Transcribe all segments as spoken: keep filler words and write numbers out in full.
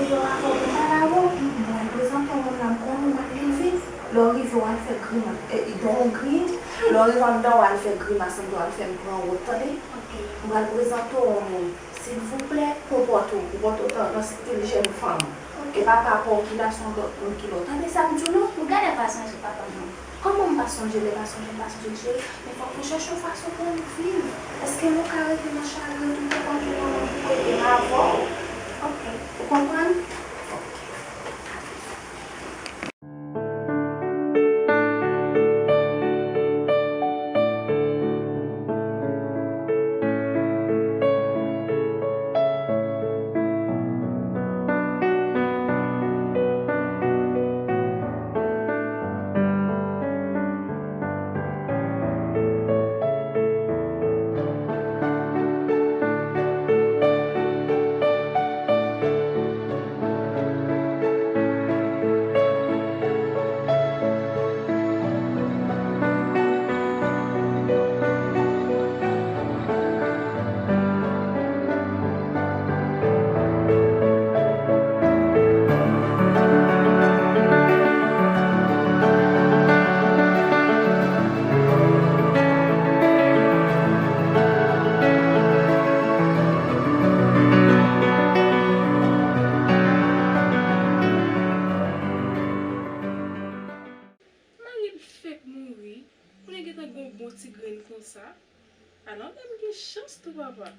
Yo, avan pou m pale avè w, m pral prezante w moun nan, m konnen w ap leve. Lè w rive, w al fè grimas, e, e, dan w griyen. Lè w rive anndan, w al fè grimas anndan, w al fè m pran wòt, tande? Ok. M pral prezante w yon moun. Silvouplè, konpòte w, konpòte w nan, nan stil jèn fanm. Ok. E pa pa pa w ki la, se yon lòt moun ki la. Tande sa m di w la? M genlè pa sonje papa m non. Kòman m pa sonje? Lè pa sonje, m pa sonje, cheri. Men fòk nou chèche yon fason pou nou viv. Èske nou ka rete nan chagren toutan pandan nou pa rete avè w? Ok. Ou konprann? Ok. Mari l fèk mouri, kounye a gentan gen yon bon ti grenn konsa. Ala yon dam gen chans tou papa.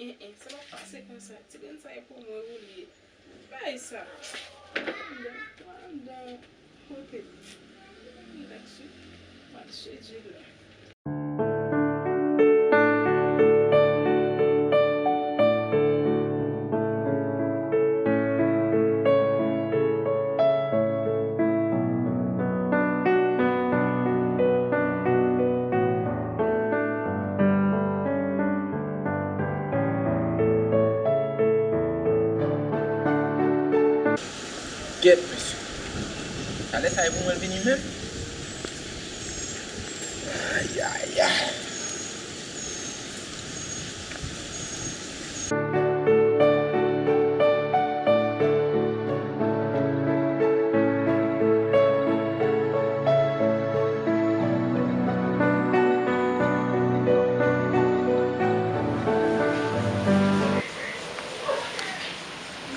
En en, sa p ap pase konsa. Ti grenn sa e pou mwen ou li ye. Bay sa. Mwen anndan, mwen anndan kote. Rilaks wi. Mwen ap sedi la. Gèt, mesye. Talè sa e pou mwen l vini menm? Ayayay.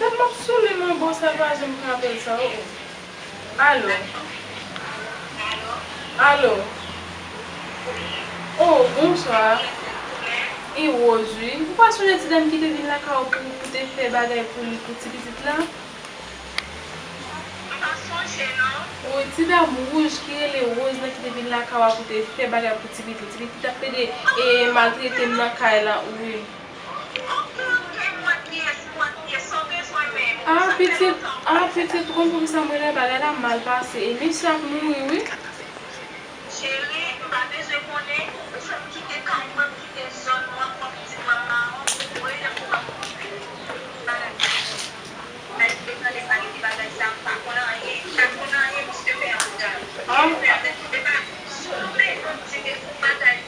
Gad m ap soule m anba w, salvaje m pran apèl sa, o, o. Alo? Alo? O, bonswa. E Rose, wi. Ou pa sonje ti dam ki te vin lakay ou pou, pou te fè bagay pou li, pou ti pitit la? M pa sonje, non. Wi, ti dam wouj ki rele Rose nan ki te vin lakay ou pou te fè bagay pou ti pitit. Ti pitit ap plede, e, maltrete m nan kay la, wi. Ah, pitit, ah, pitit, ou konn poukisa m rele, bagay la mal pase. E mesye ap mouri, wi. Cheri, m pa bezwen konnen. Ou fè m kite kay mwen, m kite zòn mwen, m pran pitit mwen mawon, ou rele m pou w ap konprann. Bagay sa. Mwen te tande pale de bagay sa, m pa konn anyen. M pa konn anyen, misye fè andan. Ah. Misye fè andan, se pa sou bezwen di de fou bagay.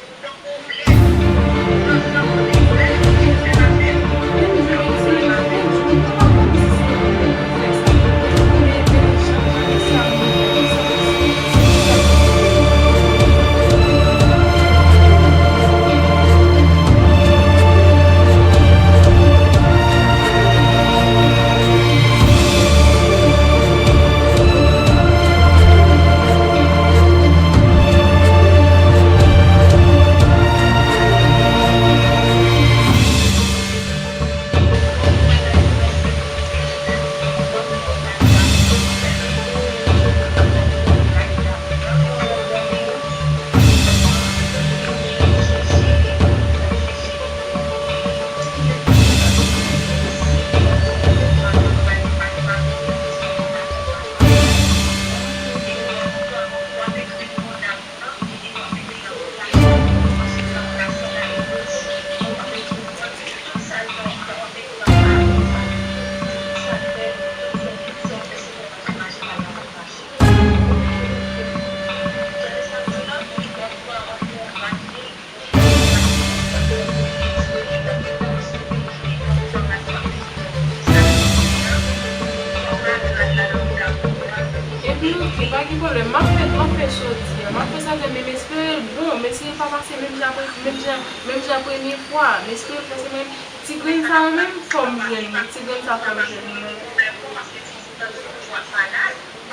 Ki pwoblèm? M ap fè, m ap fè jodi a. M ap fè sa, men m espere l bon. Men si l pa pase menm jan, menm jan, menm jan premye fwa, m espere l pase menm. Ti grenn sa yo menm, fò m jwenn li. Ti grenn sa, fò m jwenn li.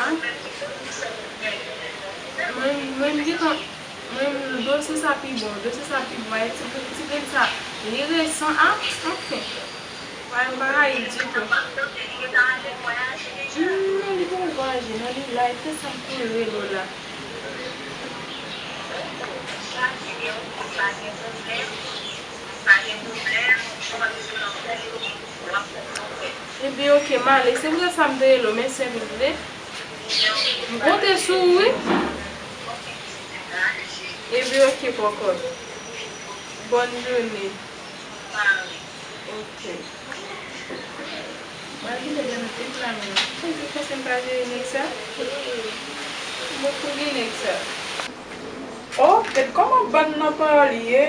An? Mwen, mwen, m gentan, mwen, dosye sa pi bon. Dosye sa pi bon. E ti, ti grenn sa, li resan, a, anfen. Mwen pa rayi ditou. Hmm, non, li poko vwayaje, non, li la, e te sa m tou rele w la. Ebyen, oke, m ale. Se pou sa m te rele w, men sèvi vle. M konte sou ou, wi. Ebyen, oke, kòkòt. Bòn jounen. Oke. Mwen kite gen nou tout la menm. Ou panse m pa jere nèg sa? M poko gen nèg sa. Oh, gad kòman bann nan pa olye.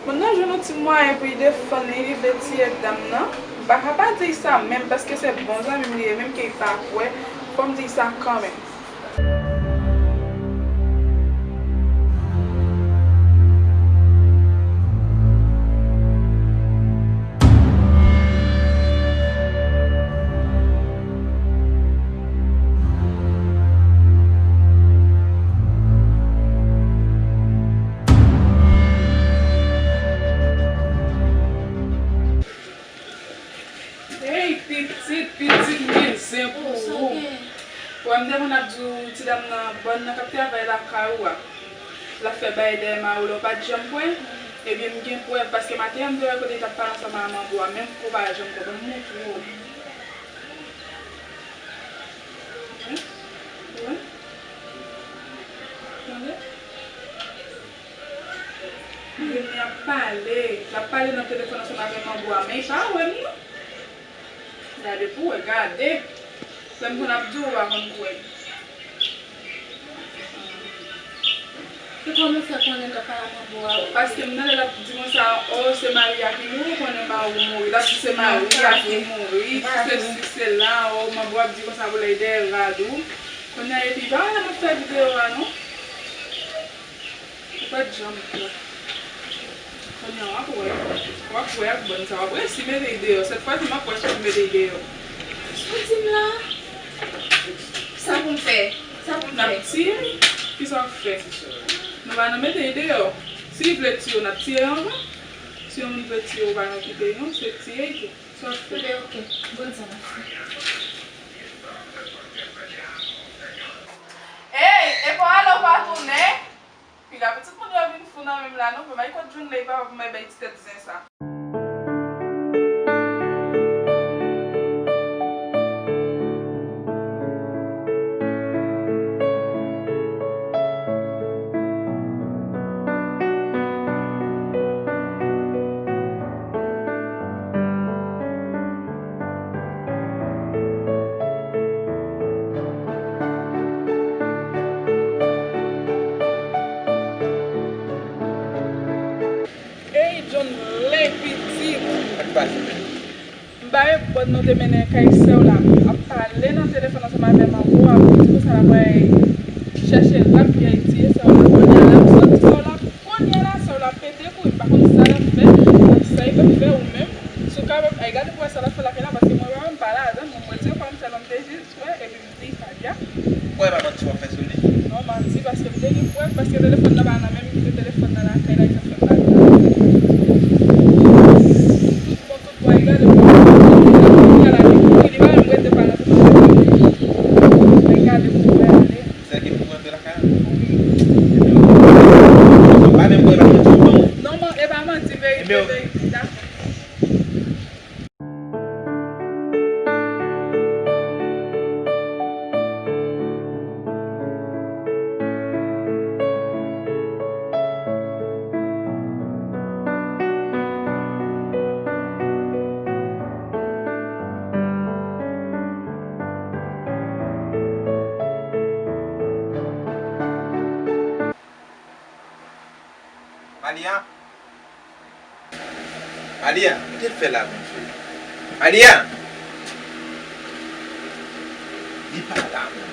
Moun nan jwenn yon ti mwayen pou li defann li, li vle tiye dam nan. M pa ka pa di sa menm, paske se bon zanmi m li ye, menm ke li pa kwè. Fò m di sa kanmenm. Hey, pitit, pitit, m gen zen pou ou. Ou wè m te konn ap di w, ti dam nan, bòn nan k ap travay lakay ou a, l ap fè bagay dèyè mari w la, ou pa t janm kwè? Ebyen, m gen prèv, paske maten an m te wè kote l t ap pale ansanm ak manbo a, menm kou pa janm kwè, ban m montre w. Wi, wi. Tande? Li ap pale, l ap pale nan telefòn ansanm avè manbo a, men li pa wè m non. Gade pou wè, gade. Lè m konn ap di w, ou pa konn kwè. E kòman w fè konnen l t ap pale ak manbo a? Paske m tande l ap di konsa, o, se mari a ki mouri, ou konnen mari w mouri. L ap di se mari a ki mouri, se si, se la, o, manbo ap di konsa pou l dèyè rad ou. Kounye a, epi, pa wè lè m ap fè videyo a, non. Ou pa t janm kwè. Kounye a, w ap wè. W ap wè ak bòn sa. W ap resi mete l deyò. Sèt fwa di m ap wè si w mete l deyò. Sa w di m la? Sa pou m fè? Sa pou m fè? N ap tiye. Kisa w ap fè? Nou pa nan mete l deyò. Si l vle tiye w, n ap tiye anvan. Si yon moun vle tiye w, ou pa nan kite l non, se tiye l tou. Sa w ap fè? Ebyen, oke. Bon, sa n ap fè. Ey, e pa ale w pa tounen? Piga pitit moun yo vin fou nan men m la non, men bay kot John Ley papa pou mwen bay ti tèt zen sa. Ey, John Ley pitit! Sa k pase, menm? M pa wè bòn nou te mennen kay sè w la, ap pale nan telefòn ansanm avè manbo a, pou di konsa l ap al chèche rad pou y al tiye sè w la. Kounye a la, m santi sè w la, kounye a la, sè w la pete kouri, m pa konn sa l ap fè, sa l p ap fè ou menm. Si w kapab, ay gade pou wè sa l ap fè lakay la, paske mwen pa menm pa ladan, mwen, mwen se kòm sèlman m te jis wè, epi m di Fadia. Kwè pa manti w ap fè sou li? Non, manti, paske m te gen prèv, paske telefòn nan pa nan men m, m kite telefòn nan lakay la, e sa fè m pa di. Tout bon, tout bon, e gade pou wè. Kounye a la, li kouri, li pa menm rete pa nan telefòn. E gade pou wè ale. Sèl gen pou wè lakay la? Wi. Ebyen, oke. Ou pa menm kwè pa manti w non? Non, man, e pa manti, verite, verite, dakò. Malia! Malia, kite l fè la menm, cheri. Malia! Li pa la menm.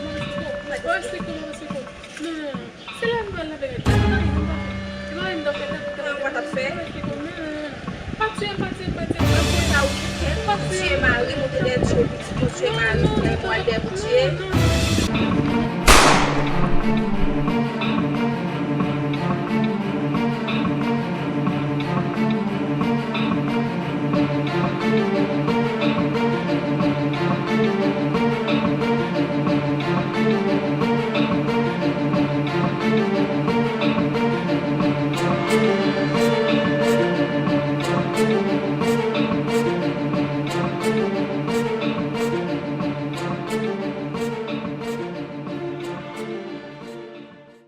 Papa Siko, papa Siko. Non, non, non. Se la nou pral lave rèd la. Mari m pa fè. Mari m pa fè. Mwen pa t ap fè. Papa Siko, non, non, non. Pa tiye m, pa tiye m, pa tiye m. Mwen pou sa ou gen kè, ou tiye mari m, ou te dèyè tiye pitit, ou tiye mari m, ou dèyè pral dèyè pou tiye. Non, non, non.